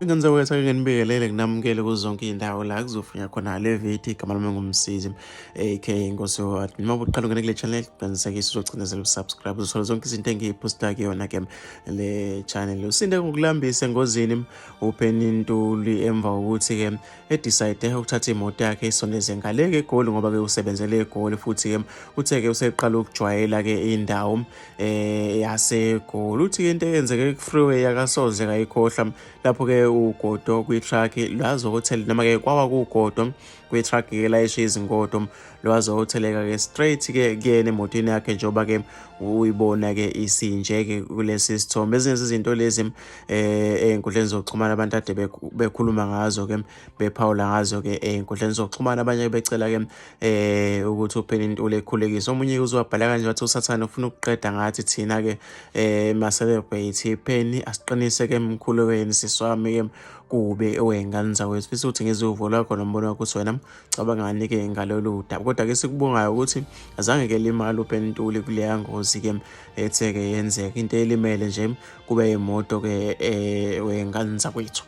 Ingane zakwethu ake nginibingelele nginamukele kuzo zonke iy'ndawo la kuzofunya khona le video. Igama lami ngumsizi aka Inkosi Admin. Uma ubuqala ungene kule channel, qinisekisa uzocindezela usubscribe, uzothola zonke izinto engiyiphosta kuyona ke le channel. Usinde ngokulambisa engozini uPenny Ntuli emva kokuthi-ke edecide ukuthatha imoto yakhe isondeze ngale-ke eGoli, ngoba-ke usebenzele eGoli, futhi-ke uthe-ke useqala ukujwayela-ke indawo yaseGoli. Uthi-ke into eyenzeke ku-freeway akasoze kayikhohlwa, lapho-ke ugodo kwi-truck lwazokuthela, noma-ke kwawa kugodo kwi-truck-ke layisha izingodo, lwazotheleka-ke straight-ke kuyena emotweni yakhe, njengoba-ke uyibona-ke isinje-ke kulesi sithombe. Ezinye zezinto lezi ey'nkundleni zokuxhumana abantu ade bekhuluma ngazo-ke, bephawula ngazo-ke ey'nkundleni zokuxhumana, abanye becela-ke ukuthi uPenny Ntuli ekhulekise. Omunye uzowabhala kanje wathi uSathane ufuna ukuqeda ngathi thina-ke ma-celebrate. Penny, asiqinise-ke emkhulekweni siswami-ke kube wey'ngane zakwethu. Fisa ukuthi ngizwe uvo lwakho nombono wakho ukuthi wena cabangani-ke ngalolu daba. Kodwa-ke sikubongayo ukuthi azange-ke limali uPenny Ntuli kuleya ngozi-ke ethe-ke yenzeka. Into elimele nje kube imoto-ke wey'ngane zakwethu.